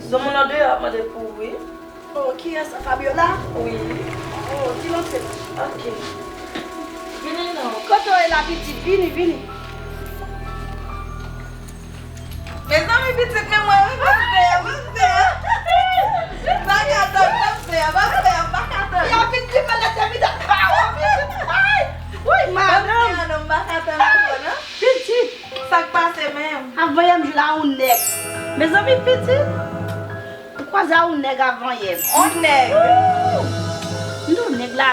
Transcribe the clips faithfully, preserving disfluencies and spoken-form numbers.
Son moun andeyò ap mande pou ou, wi. Oh, kiyès sa, Fabiola? Wi. Oh, di l antre. Ok. Vini non. Kote w ye la, pitit? Vini, vini. Mezanmi, pitit, men mwen, wi, pase, pase. M pa ka tann, pase, pase, m pa ka tann. Yo, pitit, mwen lese pitit. Ay! Wi, madanm. Pase, non, m pa ka tann ankò, non. Pitit. Sa k pase menm? Avanyè m jwe la yon nèg. Mezanmi, pitit. M kwaze a yon nèg avanyè. On nèg. Wou! M di w nèg la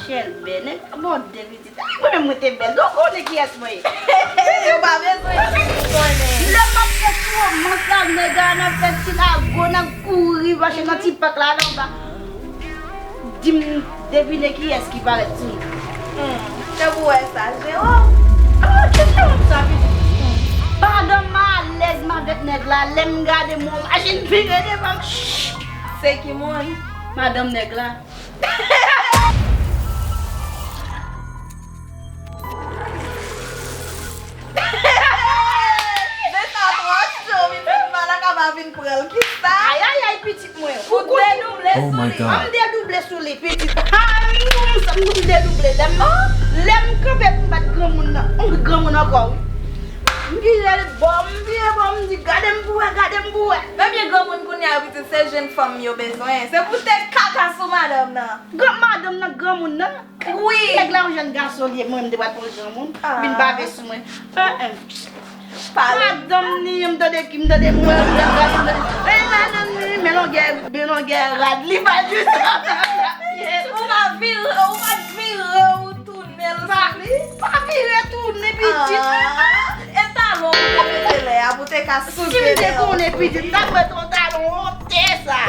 chèlbè, nèg la bòde, pitit. Ay, mwen menm mwen te bèl. Donk, ou konnen kiyès mwen ye. Ou pa bezwen di konnen. Lè m ap fè ti romans la, nèg la, n ap fè ti lago, n ap kouri, mache nan ti pak la, anba. Di m, devine kiyès ki parèt sou li. Hmm, se pou wè sa, Jewòm. Ah, se Jewòm sa, pitit. Pandan m alèz m avèk nèg la, lè m gade m wè yon machin vire devan m. Se ki moun? Madanm nèg la. Men sa twò cho, pitit, malak ap vin pran l. Kisa? Ayayay, pitit mwen. Ou konnen m dedouble sou li. An m dedouble sou li, pitit. Ha, m, m, m dedouble. Lè m, lè m kanpe pou m bat granmoun nan, yon granmoun ankò, wi. M vire bò, m vire bò, m di, gade m pou wè, gade m pou wè. Ebyen, granmoun kounye a, pitit, se jèn fanm yo bezwen. Se pou te kaka sou madanm nan. Gran madanm nan, granmoun nan. Wi. Nèg la yon jèn gason li ye, mwen m te pral pran granmoun, ah, vin bave sou mwen. Hein, hein. Pale. Madanm ni, m tande ki, m tande mwen, m tande, m tande. Men madanm ni, men longè, men longè rad li pa jis. Ou pa vire, ou pa vire, ou tounen l sou li. Pa vire tounen, pitit. Ah, e talon ou te mete lè a pou te ka souse. Si m te konnen, pitit, m t ap mete yon talon wonte sa.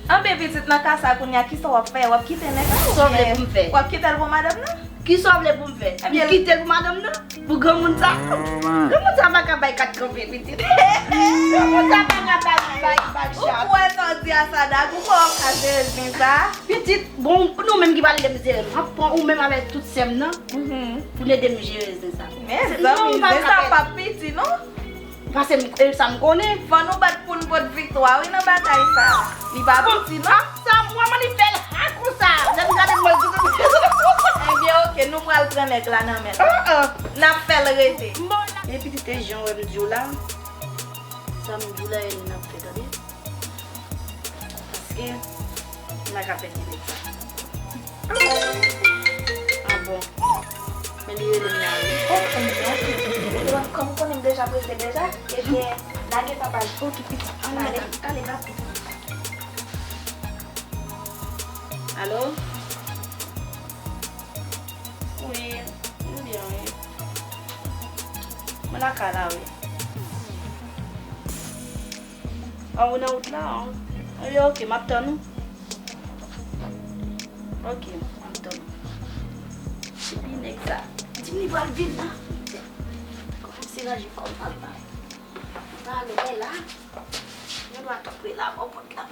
Anben, pitit, nan ka sa kounye a, kisa w ap fè? W ap kite nèg la oubyen w ap kite l pou madanm nan? Kisa w vle pou m fè? Kisa w vle pou m fè? Ebyen, m kite l pou madanm nan? Pou granmoun sa? Granmoun sa pa ka bay kat kanpe, pitit. Granmoun sa pa ka bay, bay, bay chat. Ou kwè sa w di a sa, Dag? Ou kwè w ap ka jere zen sa? Pitit, bon, nou menm ki pale de m jere, m ap pran ou menm avèk tout sè m nan pou n ede m jere zen sa. Mezanmi, zen sa p ap piti, non? Pase m, e sa m konnen. Fò nou bat pou n pot viktwa, wi, nan batay sa. Li pa piti, non? Sa, mwen, mwen, li fè l ha konsa. Lè m gade mwen, tout. Ebyen, oke, nou pral pran nèg la nan men l. N ap fè l rete. Bon, e pitit, e jan w wè m di w la, sa m di w la, e li n ap fè, tande? Paske m pa ka pèdi nèg sa. Ah bon. Men li rele m la, wi. Oh, kòm, kòm, kòm ou konnen m deja prese deja, ebyen, lage sa pa. Ok, pitit. Ann ale, ale, ale, ale. Alo? Wi, m byen, wi. Mwen lakay la, wi. A, ou nan wout la, an? Ebyen, oke, m ap tann ou. Oke, m ap tann ou. Epi nèg sa di m li pral vin la. Kòmanse ranje kò m al la. M pa ale la. Mwen dwe tou pre la, bò pòt la.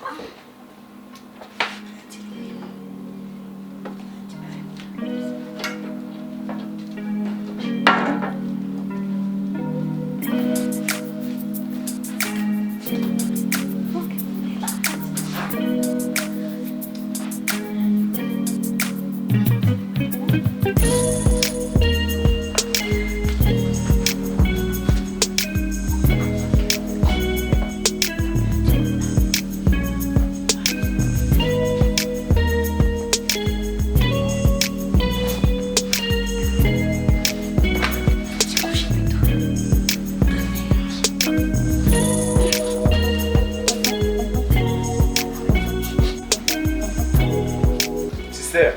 Sistè,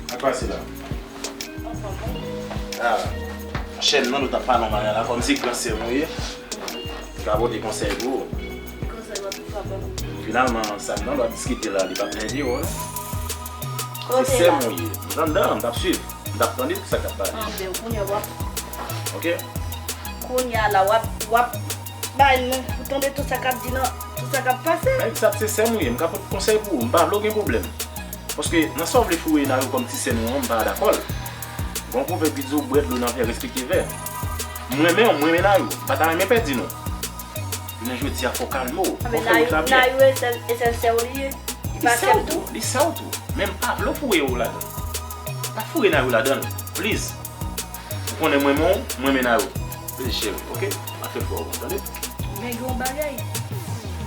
sa k pase la? Ah, chèn nan nou t ap pale yon bagay la, kòmsi gran sè mwen ye. M ka pote konsèy pou ou. Konsèy w ap fè pou mwen. Finalman, sa m nan w ap diskite la, li p ap nève w, non. Se sè mwen ye. M t anndan, m t ap swiv. M t ap tande tout sa k ap pale. Anben, kounye a w ap. Oke? Kounye a la, w ap, w ap bay nou pou tande tout sa k ap di nan, tout sa k ap pase. Men sa se sè m ou ye, m ka pot konsèy pou ou, m pa vle w gen pwoblèm. Paske nan sa w vle foure nan yo kòm ti sè nou an, m pa dakò l. Gon pwovèb ki di w bwè dlo nan vè, respekte vè. M renmen w, m renmen Nayou. M pa ta renmen pèdi nou. Jounen jodi a, fò w kalme w. Fò w fè wout la byen. Nayou e sè, e sè w li ye. Li pa sè w tou. Li sè w tou. Men m pa vle w foure w ladan l. Pa foure Nayou ladan l. Please. Ou konnen m renmen w, m renmen Nayou. Please, cheri, ok? M ap fè l fò w, tande? Men gen yon bagay.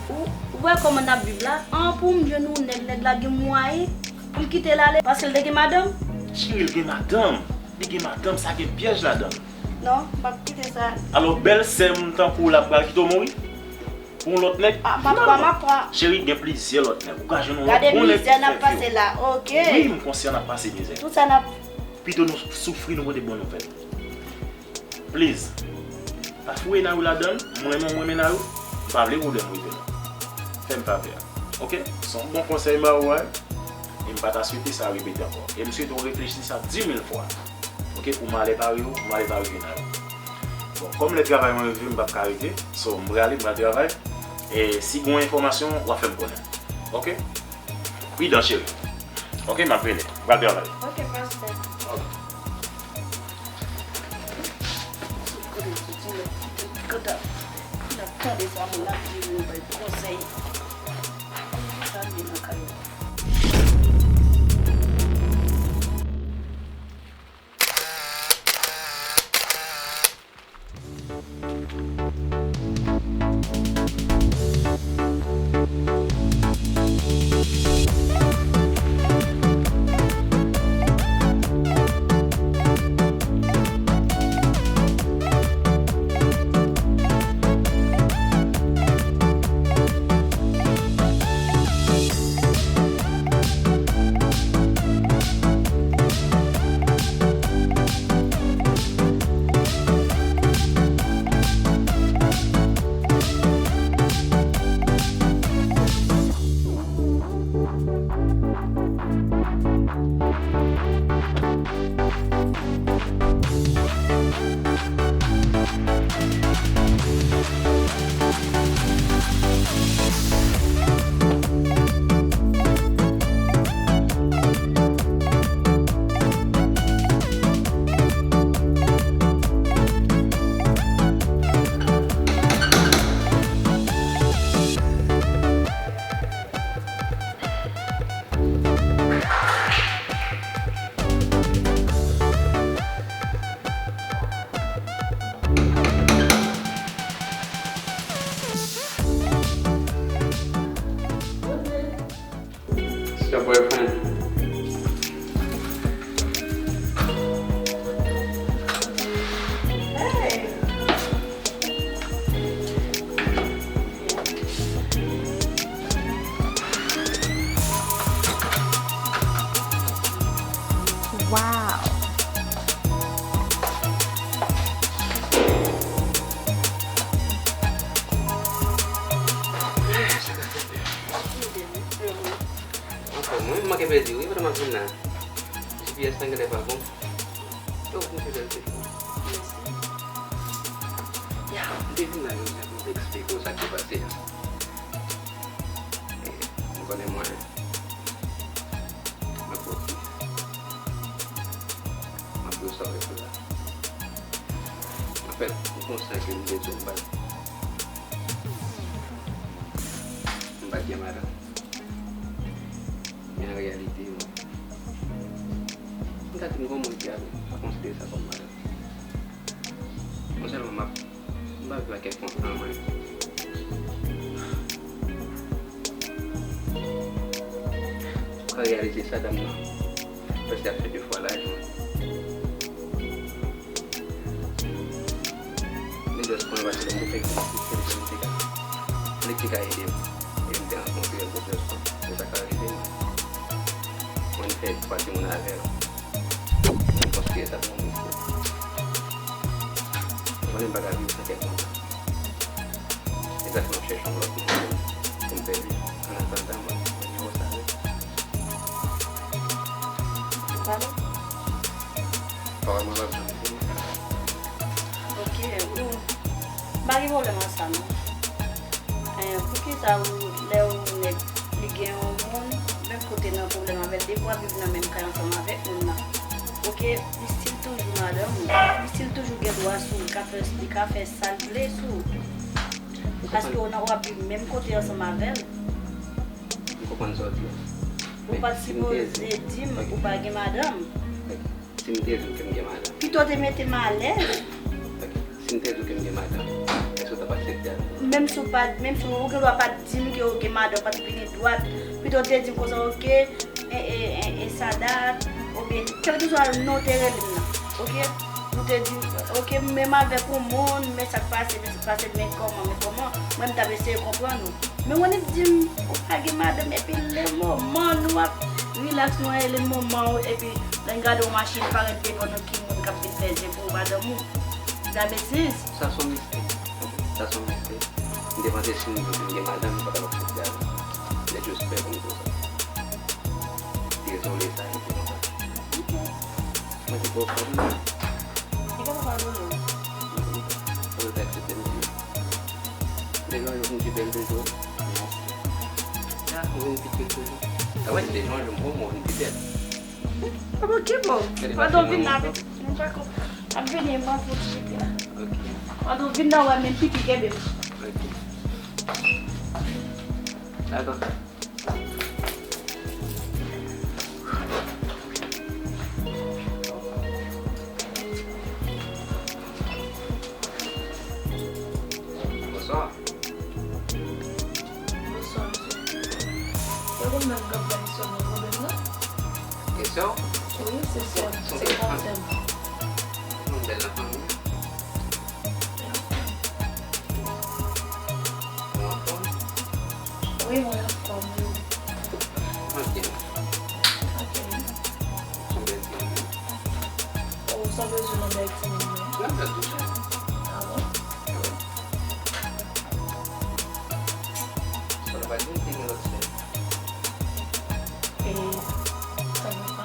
Ou, ou wè kòman n ap viv la? An, pou m jwenn yon nèg, nèg la gen mwayen pou l kite l ale, paske l te gen madanm? Cheri, l gen madanm. Li gen madanm, sa gen pyèj ladan l. Non, m p ap kite sa. Alò, bèl sè m tankou w la pral kite w mouri? Pou yon lòt nèg? Ah, m ap pran, m ap pran. Cheri, gen plizyè lòt nèg. Ou ka jwenn yon lòt bon nèg ki fè vi w. Gade mizè n ap pase la, ok. Wi, m konsyan n ap pase mizè. Tout sa n ap. Pito nou soufri, nou pote bon nouvèl. Please. Pa foure Nayou ladan l. M renmen w, m renmen Nayou. M pa vle pwoblèm rive nou. Fè m favè a. Ok? Se yon bon konsèy m ba ou a. E m pa ta swete sa repete ankò. E m swete w reflechi sa di mil fwa. Ok? Pou malè pa rive w, pou malè pa rive Nayou. Bon, kòm lè travay mwen rive, m p ap ka rete. So, m prale, m pral travay. E si gen yon enfòmasyon, w ap fè m konnen. Ok? Pridan, cheri. Ok, m ap rele. M pral travay. Ok, respè. Ok. Sou kote soti, lè kite kanta. N ap tande sa moun ap di, nou bay konsèy. Sa vin nan kay la. It's your boyfriend. Hey. Wow. Anfòm, mwen manke pèdi wi, pandan m ap vin la. G P S lan genlè pa bon. Yo, mwen te bèl te fò. Mèsi. Ya, m te vin la jodi a pou m te eksplike w sa k te pase a. E, m konnen mwen, mwen pwòp fi. M ap di w sa w vle la. Anfèt, m konsyan ke m te di w m pa t, m pa t gen madanm. Men an reyalite, mwen, m ka di m gon moun ki avè m, pa konsidere sa kòm madanm. Mwen sèlman m ap, m pa viv ak kèk moun nan mwen. Ou ka reyalize sa dam nan prèske ap fè de fwa laj mwen. Li jis konnen paske lè m te fè kritik, se li menm ki te ka, li ki te ka ede m. E m te rankontre l pou jis konnen. Se sa k arive mwen. Mwen fè twa timoun avè l. Mwen konsidere sa kòm yon risk. Mwen menm m pa ka viv san kèk moun. Se sa k fè m ap chèche yon lòt moun pou m, pou m pèdi. Annatandan, mwen, mwen gen yon sa vre. Pale. Pawòl mwen p ap janm fini. Ok, ou, m pa gen pwoblèm ak sa non. Eh, poukisa ou, lè yon nèg, li gen yon moun, menm kote nan pwoblèm avè l, depi w ap viv nan menm kay ansanm avèk moun nan, ok, li still toujou madanm ou. Si l toujou gen dwa sou ou, li ka fè, li ka fè sa l vle sou ou. Paske w nan, w ap viv menm kote ansanm avè l. M konprann sa w di a. Ou pa t sipoze di m ou pa gen madanm. Si m te di w ke m gen madanm. Pito w te mete m alèz. Ok. Si m te di w ke m gen madanm, èske w t ap aksepte avè m? Menm si w pa, menm si w gen dwa pa t di m ke w gen madanm, w pa t vini dwat. Pito w te di m konsa, ok, e, e, e, e Sadat, oubyen kèlkeswa non w te rele m nan, ok? Ou te di, ok, menm avèk yon moun, men sa k pase, men sa k pase, men kòman, men kòman, mwen m t ap eseye konprann ou. Men w annik di m, ou pa gen madanm, epi le moman nou ap rilaks, nou rele moman w, epi lè n gade yon machin parèt devan nou, ki moun k ap vin peze pou madanm ou? Sa betiz. Sa se yon mistè. Sa se yon mistè. M te panse si m di w ke m gen madanm, ou pa t ap aksepte avè m. Mwen just pè pou m di w sa. Dezole sa rete konsa. Ok. Mwen te ba w padone. Li pa padone w. Mwen te aksepte m di w. Devan yo vin pi bèl toujou. Mèsi. Ah, ou vin pi cute toujou. Ah ouais, devan yo, mwen, mwen vin pi bèl. Ah bon, ki bon? Pandan w vin la, mwen pa konn. Ap vini, mwen fouti pipi a. Ok. Pandan w vin la, wè, men pipi kenbe m. Ok. Dakò. Bonswa. Bonswa, mesye. Se ou menm k ap bay sè m nan pwoblèm nan? E sè w? Wi, se sè m. Se gran sè m. Yon bèl nan fanmi. Ou anfòm? Wi, mwen anfòm, wi. Mwen byen. Ok. Ou bèl timoun. Ou sa bezwen nan bèl timoun, non? Mwen bèl toujou. Ah bon? Wi. Sa w pa di m te gen lòt sè? E, sa va pa.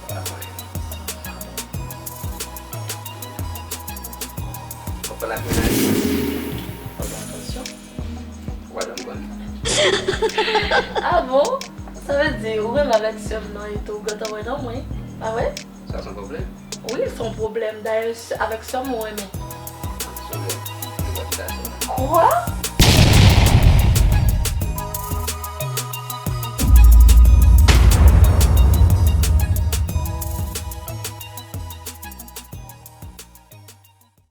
Pa mwen. Ou pa la menaj. Fè atansyon. Ou pa janm konn. Ah bon? Sa vle di, ou renmen avèk sè m nan e tou, ou gentan wè nan mwen, pa vre? Sa se yon pwoblèm? Wi, se yon pwoblèm. Dayè, s-, avèk sè m ou renmen. Se vre. Felisitasyon. Kwa?